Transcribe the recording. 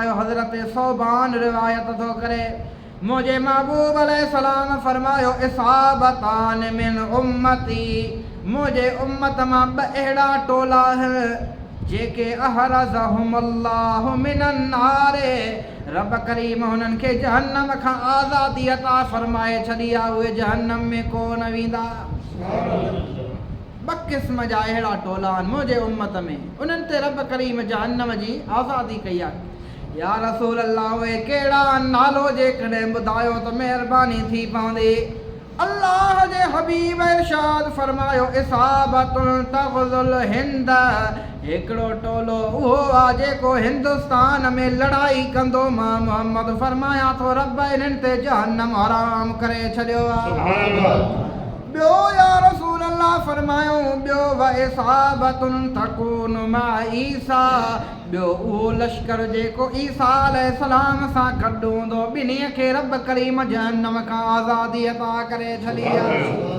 آيو حضرت ثوبان روايت ٿو ڪري، منهنجي محبوب عليه السلام فرمايو، عصابتان من امتي، منهنجي امت مان ٻه اهڙا ٽولا آهن، جيڪي احرزهم الله من النار، رب ڪريم هنن کي جهنم کان آزادي عطا فرمائي ڇڏي آهي، اهي جهنم ۾ ڪو نه ويندا. ٻه قسم جا اهڙا ٽولا آهن منهنجي امت ۾، انهن تي رب ڪريم جهنم جي آزادي ڪئي آهي. يا رسول الله اهي ڪهڙا آهن نالو جيڪڏهن ٻڌايو ته مهرباني ٿي پوندي. الله جي حبيب ارشاد فرمايو عصابة تغزو الهند هڪڙو ٽولو اهو آهي جيڪو هندستان ۾ لڙائي ڪندو مان محمد فرمايان ٿو رب انهن تي جهنم حرام ڪري ڇڏيو آهي. سبحان الله. ٻيو يا رسول الله فرمايو، ٻيو وعصابة تڪون مع عيسيٰ، ٻيو اهو لشڪر جيڪو عيسيٰ عليه السلام سان گڏ هوندو، ٻنهي کي رب ڪريم جهنم کان آزادي عطا ڪري ڇڏي آهي.